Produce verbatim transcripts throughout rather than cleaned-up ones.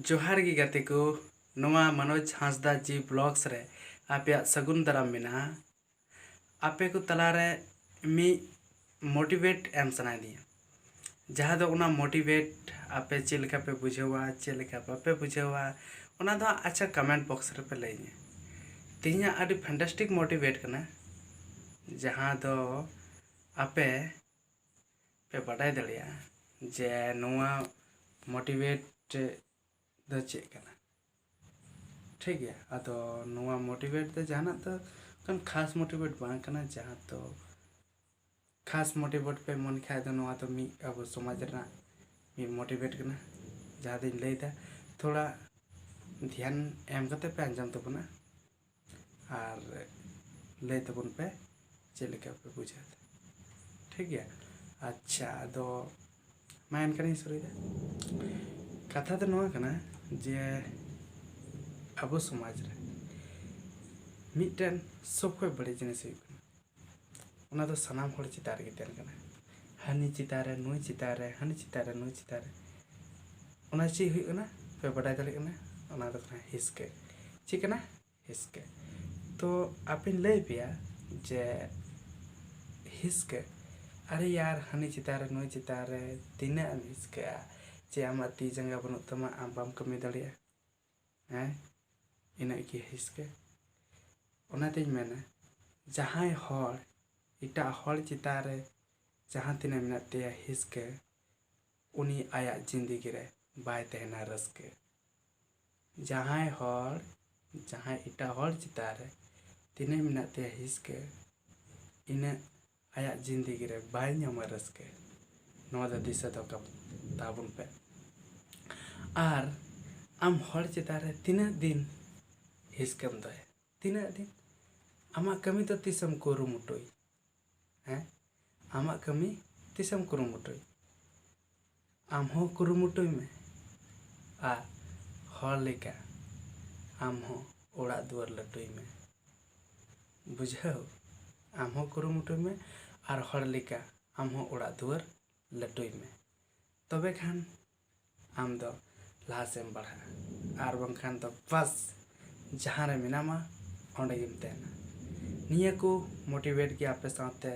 ᱡᱚᱦᱟᱨ ᱜᱮ ᱜᱟᱛᱮ ᱠᱚ, ᱱᱚᱣᱟ ᱢᱚᱱᱳᱡᱽ ᱦᱟᱸᱥᱫᱟ ᱡᱤ ᱵᱞᱚᱜᱥ ᱨᱮ ᱟᱯᱮᱭᱟᱜ ᱥᱟᱹᱜᱩᱱ ᱫᱟᱨᱟᱢ ᱢᱮᱱᱟᱜᱼᱟ᱾ ᱟᱯᱮ ᱠᱚ ᱛᱟᱞᱟᱨᱮ ᱢᱤᱫ ᱢᱳᱴᱤᱵᱷᱮᱴ ᱮᱢ ᱥᱟᱱᱟᱭᱮᱫᱤᱧᱟ, ᱡᱟᱦᱟᱸ ᱫᱚ ᱚᱱᱟ ᱢᱳᱴᱤᱵᱷᱮᱴ ᱟᱯᱮ ᱪᱮᱫ ᱞᱮᱠᱟ ᱯᱮ ᱵᱩᱡᱷᱟᱹᱣᱟ, ᱪᱮᱫ ᱞᱮᱠᱟ ᱵᱟᱯᱮ ᱵᱩᱡᱷᱟᱹᱣᱟ, ᱚᱱᱟ ᱫᱚ ᱦᱟᱸᱜ ᱟᱪᱪᱷᱟ ᱠᱚᱢᱮᱱᱴ ᱵᱚᱠᱥ ᱨᱮᱯᱮ ᱞᱟᱹᱭᱟᱹᱧᱟ᱾ ᱛᱮᱦᱮᱧᱟᱜ ᱟᱹᱰᱤ ᱯᱷᱮᱱᱴᱟᱥᱴᱤᱠ ᱢᱳᱴᱤᱵᱷᱮᱴ ᱠᱟᱱᱟ, ᱡᱟᱦᱟᱸ ᱫᱚ ᱟᱯᱮ ᱯᱮ ᱵᱟᱰᱟᱭ ᱫᱟᱲᱮᱭᱟᱜᱼᱟ ᱡᱮ ᱱᱚᱣᱟ ᱢᱳᱴᱤᱵᱷᱮᱴ ᱫᱚ ᱪᱮᱫ ᱠᱟᱱᱟ᱾ ᱴᱷᱤᱠ ᱜᱮᱭᱟ, ᱟᱫᱚ ᱱᱚᱣᱟ ᱢᱳᱴᱤᱵᱷᱮᱴ ᱫᱚ ᱡᱟᱦᱟᱱᱟᱜ ᱫᱚ ᱚᱱᱠᱟᱱ ᱠᱷᱟᱥ ᱢᱳᱴᱤᱵᱷᱮᱴ ᱵᱟᱝ ᱠᱟᱱᱟ, ᱡᱟᱦᱟᱸ ᱫᱚ ᱠᱷᱟᱥ ᱢᱳᱴᱤᱵᱷᱮᱴ ᱯᱮ ᱢᱚᱱ ᱠᱷᱟᱡ ᱫᱚ ᱱᱚᱣᱟ ᱫᱚ ᱢᱤᱫ ᱟᱵᱚ ᱥᱚᱢᱟᱡᱽ ᱨᱮᱱᱟᱜ ᱢᱤᱫ ᱢᱳᱴᱤᱵᱷᱮᱴ ᱠᱟᱱᱟ᱾ ᱡᱟᱦᱟᱸ ᱫᱚᱧ ᱞᱟᱹᱭᱫᱟ, ᱛᱷᱚᱲᱟ ᱫᱷᱮᱭᱟᱱ ᱮᱢ ᱠᱟᱛᱮ ᱯᱮ ᱟᱸᱡᱚᱢ ᱛᱟᱵᱚᱱᱟ ᱟᱨ ᱞᱟᱹᱭ ᱛᱟᱵᱚᱱ ᱯᱮ ᱪᱮᱫ ᱞᱮᱠᱟ ᱯᱮ ᱵᱩᱡᱷᱟᱹᱣ ᱮᱫᱟ᱾ ᱴᱷᱤᱠ ᱜᱮᱭᱟ, ᱟᱪᱪᱷᱟ, ᱟᱫᱚ ᱢᱟ ᱮᱱᱠᱷᱟᱱᱤᱧ ᱥᱩᱨᱩᱭᱮᱫᱟ᱾ ᱠᱟᱛᱷᱟ ᱫᱚ ᱱᱚᱣᱟ ᱠᱟᱱᱟ ᱡᱮ ᱟᱵᱚ ᱥᱚᱢᱟᱡᱽ ᱨᱮ ᱢᱤᱫᱴᱮᱱ ᱥᱚᱵ ᱠᱷᱚᱡ ᱵᱟᱹᱲᱤᱡ ᱡᱤᱱᱤᱥ ᱦᱩᱭᱩᱜ ᱠᱟᱱᱟ, ᱚᱱᱟ ᱫᱚ ᱥᱟᱱᱟᱢ ᱦᱚᱲ ᱪᱮᱛᱟᱱ ᱨᱮᱜᱮ ᱛᱟᱦᱮᱱ ᱠᱟᱱᱟ᱾ ᱦᱟᱹᱱᱤ ᱪᱮᱛᱟᱱ ᱨᱮ, ᱱᱩᱭ ᱪᱮᱛᱟᱱ ᱨᱮ, ᱦᱟᱹᱱᱤ ᱪᱮᱛᱟᱱ ᱨᱮ, ᱱᱩᱭ ᱪᱮᱛᱟᱱ ᱨᱮ᱾ ᱚᱱᱟ ᱪᱮᱫ ᱦᱩᱭᱩᱜ ᱠᱟᱱᱟ ᱯᱮ ᱵᱟᱰᱟᱭ ᱫᱟᱲᱮᱭᱟᱜ ᱠᱟᱱᱟ? ᱚᱱᱟ ᱫᱚ ᱠᱟᱱᱟ ᱦᱤᱥᱠᱟᱹ᱾ ᱪᱮᱫ ᱠᱟᱱᱟ? ᱦᱤᱥᱠᱟᱹ᱾ ᱛᱚ ᱟᱯᱮᱧ ᱞᱟᱹᱭ ᱯᱮᱭᱟ ᱡᱮ ᱦᱤᱥᱠᱟᱹ, ᱟᱨᱮ ᱭᱟᱨ, ᱦᱟᱹᱱᱤ ᱪᱮᱛᱟᱱ ᱨᱮ, ᱱᱩᱭ ᱪᱮᱛᱟᱱ ᱨᱮ ᱛᱤᱱᱟᱹᱜ ᱮᱢ ᱦᱤᱥᱠᱟᱹᱜᱼᱟ? ᱪᱮ ᱟᱢᱟᱜ ᱛᱤ ᱡᱟᱸᱜᱟ ᱵᱟᱹᱱᱩᱜ ᱛᱟᱢᱟ, ᱟᱢ ᱵᱟᱢ ᱠᱟᱹᱢᱤ ᱫᱟᱲᱮᱭᱟᱜᱼᱟ? ᱦᱮᱸ, ᱤᱱᱟᱹᱜ ᱜᱮ ᱦᱤᱥᱠᱟᱹ᱾ ᱚᱱᱟᱛᱤᱧ ᱢᱮᱱᱟ, ᱡᱟᱦᱟᱸᱭ ᱦᱚᱲ ᱮᱴᱟᱜ ᱦᱚᱲ ᱪᱮᱛᱟᱱ ᱨᱮ ᱡᱟᱦᱟᱸ ᱛᱤᱱᱟᱹᱜ ᱢᱮᱱᱟᱜ ᱛᱟᱭᱟ ᱦᱤᱥᱠᱟᱹ, ᱩᱱᱤ ᱟᱭᱟᱜ ᱡᱤᱱᱫᱮᱜᱤ ᱨᱮ ᱵᱟᱭ ᱛᱟᱦᱮᱱᱟ ᱨᱟᱹᱥᱠᱟᱹ᱾ ᱡᱟᱦᱟᱸᱭ ᱦᱚᱲ, ᱡᱟᱦᱟᱸᱭ ᱮᱴᱟᱜ ᱦᱚᱲ ᱪᱮᱛᱟᱱ ᱨᱮ ᱛᱤᱱᱟᱹᱜ ᱢᱮᱱᱟᱜ ᱛᱟᱭᱟ ᱦᱤᱥᱠᱟᱹ, ᱤᱱᱟᱹᱜ ᱟᱭᱟᱜ ᱡᱤᱱᱫᱮᱜᱤ ᱨᱮ ᱵᱟᱭ ᱧᱟᱢᱟ ᱨᱟᱹᱥᱠᱟᱹ᱾ ᱱᱚᱣᱟ ᱫᱚ ᱫᱤᱥᱟᱹ ᱫᱚᱦᱚ ᱠᱟᱜ ᱛᱟᱵᱚᱱ ᱯᱮ᱾ ᱟᱨ ᱟᱢ ᱦᱚᱲ ᱪᱮᱛᱟᱱ ᱨᱮ ᱛᱤᱱᱟᱹᱜ ᱫᱤᱱ ᱦᱤᱥᱠᱟᱹᱢ ᱫᱚᱦᱚᱭᱟ? ᱛᱤᱱᱟᱹᱜ ᱫᱤᱱ? ᱟᱢᱟᱜ ᱠᱟᱹᱢᱤ ᱫᱚ ᱛᱤᱥᱮᱢ ᱠᱩᱨᱩᱢᱩᱴᱩᱭ? ᱦᱮᱸ, ᱟᱢᱟᱜ ᱠᱟᱹᱢᱤ ᱛᱤᱥᱮᱢ ᱠᱩᱨᱩᱢᱩᱴᱩᱭ? ᱟᱢ ᱦᱚᱸ ᱠᱩᱨᱩᱢᱩᱴᱩᱭ ᱢᱮ ᱟᱨ ᱦᱚᱲ ᱞᱮᱠᱟ ᱟᱢ ᱦᱚᱸ ᱚᱲᱟᱜ ᱫᱩᱣᱟᱹᱨ ᱞᱟᱹᱴᱩᱭ ᱢᱮ᱾ ᱵᱩᱡᱷᱟᱹᱣ? ᱟᱢ ᱦᱚᱸ ᱠᱩᱨᱩᱢᱩᱴᱩᱭ ᱢᱮ ᱟᱨ ᱦᱚᱲ ᱞᱮᱠᱟ ᱟᱢ ᱦᱚᱸ ᱚᱲᱟᱜ ᱫᱩᱣᱟᱹᱨ ᱞᱟᱹᱴᱩᱭ ᱢᱮ᱾ ᱛᱚᱵᱮ ᱠᱷᱟᱱ ᱟᱢ ᱫᱚ ᱞᱟᱦᱟ ᱥᱮᱫ ᱮᱢ ᱵᱟᱲᱦᱟᱜᱼᱟ, ᱟᱨ ᱵᱟᱝᱠᱷᱟᱱ ᱫᱚ ᱵᱟᱥ ᱡᱟᱦᱟᱸ ᱨᱮ ᱢᱮᱱᱟᱢᱟ ᱚᱸᱰᱮ ᱜᱮᱢ ᱛᱟᱦᱮᱱᱟ᱾ ᱱᱤᱭᱟᱹ ᱠᱚ ᱢᱳᱴᱤᱵᱷᱮᱴ ᱜᱮ ᱟᱯᱮ ᱥᱟᱶᱛᱮ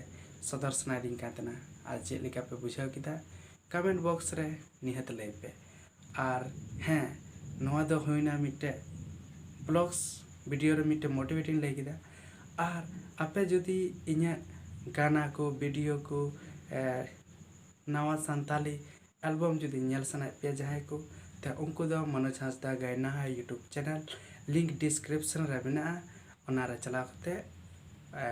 ᱥᱚᱫᱚᱨ ᱥᱟᱱᱟᱭᱮᱫᱤᱧ ᱠᱟᱱ ᱛᱟᱦᱮᱱᱟ᱾ ᱟᱨ ᱪᱮᱫ ᱞᱮᱠᱟ ᱯᱮ ᱵᱩᱡᱷᱟᱹᱣ ᱠᱮᱫᱟ, ᱠᱚᱢᱮᱱᱴ ᱵᱚᱠᱥ ᱨᱮ ᱱᱤᱦᱟᱹᱛ ᱞᱟᱹᱭ ᱯᱮ᱾ ᱟᱨ ᱦᱮᱸ, ᱱᱚᱣᱟ ᱫᱚ ᱦᱩᱭᱱᱟ ᱢᱤᱫᱴᱮᱡ ᱵᱞᱚᱜᱥ ᱵᱷᱤᱰᱤᱭᱳ ᱨᱮ ᱢᱤᱫᱴᱮᱡ ᱢᱳᱴᱤᱵᱷᱮᱴ ᱤᱧ ᱞᱟᱹᱭ ᱠᱮᱫᱟ᱾ ᱟᱨ ᱟᱯᱮ ᱡᱩᱫᱤ ᱤᱧᱟᱹᱜ ᱜᱟᱱᱟ ᱠᱚ, ᱵᱷᱤᱰᱤᱭᱳ ᱠᱚ, ᱮ, ᱱᱟᱣᱟ ᱥᱟᱱᱛᱟᱞᱤ ᱮᱞᱵᱟᱢ ᱡᱩᱫᱤ ᱧᱮᱞ ᱥᱟᱱᱟᱭᱮᱫ ᱯᱮᱭᱟ ᱡᱟᱦᱟᱸᱭ ᱠᱚ, ᱛᱚ ᱩᱱᱠᱩ ᱫᱚ ᱢᱚᱱᱳᱡᱽ ᱦᱟᱸᱥᱫᱟ ᱜᱟᱭᱱᱟᱦᱟ YouTube ᱪᱮᱱᱮᱞ, ᱞᱤᱝᱠ ᱰᱤᱥᱠᱨᱤᱯᱥᱚᱱ ᱨᱮ ᱢᱮᱱᱟᱜᱼᱟ, ᱚᱱᱟ ᱨᱮ ᱪᱟᱞᱟᱣ ᱠᱟᱛᱮ, ᱮ,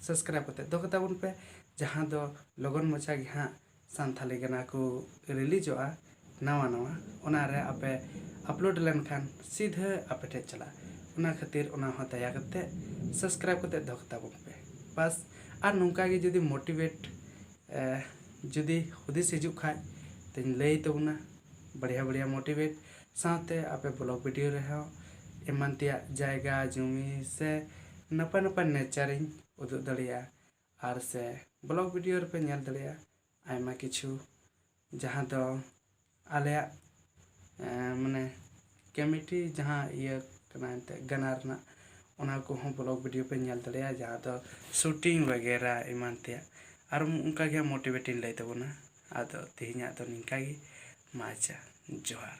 ᱥᱟᱵᱥᱠᱨᱟᱭᱤᱵ ᱠᱟᱛᱮ ᱫᱚᱦᱚ ᱠᱟᱛᱟ ᱵᱚᱱ ᱯᱮ, ᱡᱟᱦᱟᱸ ᱫᱚ ᱞᱚᱜᱚᱱ ᱢᱟᱪᱷᱟ ᱜᱮ ᱦᱟᱸᱜ ᱥᱟᱱᱛᱷᱟᱞᱤ ᱜᱟᱱᱟ ᱠᱚ ᱨᱤᱞᱤᱡᱚᱜᱼᱟ ᱱᱟᱣᱟ ᱱᱟᱣᱟ, ᱚᱱᱟ ᱨᱮ ᱟᱯᱮ ᱟᱯᱞᱳᱰ ᱞᱮᱱᱠᱷᱟᱱ ᱥᱤᱫᱷᱟᱹ ᱟᱯᱮ ᱴᱷᱮᱡ ᱪᱟᱞᱟᱜᱼᱟ᱾ ᱚᱱᱟ ᱠᱷᱟᱹᱛᱤᱨ ᱚᱱᱟ ᱦᱚᱸ ᱫᱟᱭᱟ ᱠᱟᱛᱮ ᱥᱟᱵᱥᱠᱨᱟᱭᱤᱵ ᱠᱟᱛᱮ ᱫᱚᱦᱚ ᱠᱟᱛᱟ ᱵᱚᱱ ᱯᱮ᱾ ᱵᱟᱥ, ᱟᱨ ᱱᱚᱝᱠᱟ ᱜᱮ ᱡᱩᱫᱤ ᱢᱳᱴᱤᱵᱷᱮᱴ, ᱮ, ᱡᱩᱫᱤ ᱦᱩᱫᱤᱥ ᱦᱤᱡᱩᱜ ᱠᱷᱟᱡ ᱛᱮᱧ ᱞᱟᱹᱭ ᱛᱟᱵᱚᱱᱟ, ᱵᱟᱲᱤᱭᱟ ᱵᱟᱲᱤᱭᱟ ᱢᱳᱴᱤᱵᱷᱮᱴ, ᱥᱟᱶᱛᱮ ᱟᱯᱮ ᱵᱞᱚᱜ ᱵᱷᱤᱰᱤᱭᱳ ᱨᱮᱦᱚᱸ ᱮᱢᱟᱱ ᱛᱮᱭᱟᱜ ᱡᱟᱭᱜᱟ ᱡᱩᱢᱤ ᱥᱮ ᱱᱟᱯᱟᱭ ᱱᱟᱯᱟᱭ ᱱᱮᱪᱟᱨᱤᱧ ᱩᱫᱩᱜ ᱫᱟᱲᱮᱭᱟᱜᱼᱟ᱾ ᱟᱨ ᱥᱮ ᱵᱞᱚᱜ ᱵᱷᱤᱰᱤᱭᱳ ᱨᱮᱯᱮ ᱧᱮᱞ ᱫᱟᱲᱮᱭᱟᱜᱼᱟ ᱟᱭᱢᱟ ᱠᱤᱪᱷᱩ, ᱡᱟᱦᱟᱸ ᱫᱚ ᱟᱞᱮᱭᱟᱜ, ᱮ, ᱢᱟᱱᱮ ᱠᱚᱢᱤᱴᱤ ᱡᱟᱦᱟᱸ ᱤᱭᱟᱹ ᱠᱟᱱᱟ ᱮᱱᱛᱮᱫ ᱜᱟᱱᱟ ᱨᱮᱱᱟᱜ, ᱚᱱᱟ ᱠᱚᱦᱚᱸ ᱵᱞᱚᱜ ᱵᱷᱤᱰᱤᱭᱳ ᱯᱮ ᱧᱮᱞ ᱫᱟᱲᱮᱭᱟᱜᱼᱟ, ᱡᱟᱦᱟᱸ ᱫᱚ ᱥᱩᱴᱤᱝ ᱵᱟᱜᱮᱨᱟ ᱮᱢᱟᱱ ᱛᱮᱭᱟᱜ᱾ ᱟᱨ ᱚᱱᱠᱟ ᱜᱮ ᱢᱳᱴᱤᱵᱷᱮᱴ ᱤᱧ ᱞᱟᱹᱭ ᱛᱟᱵᱚᱱᱟ᱾ ᱟᱫᱚ ᱛᱮᱦᱮᱧᱟᱜ ᱫᱚ ᱱᱤᱝᱠᱟ ᱜᱮ, ᱢᱟ ᱟᱪᱪᱷᱟ, ᱡᱚᱦᱟᱨ᱾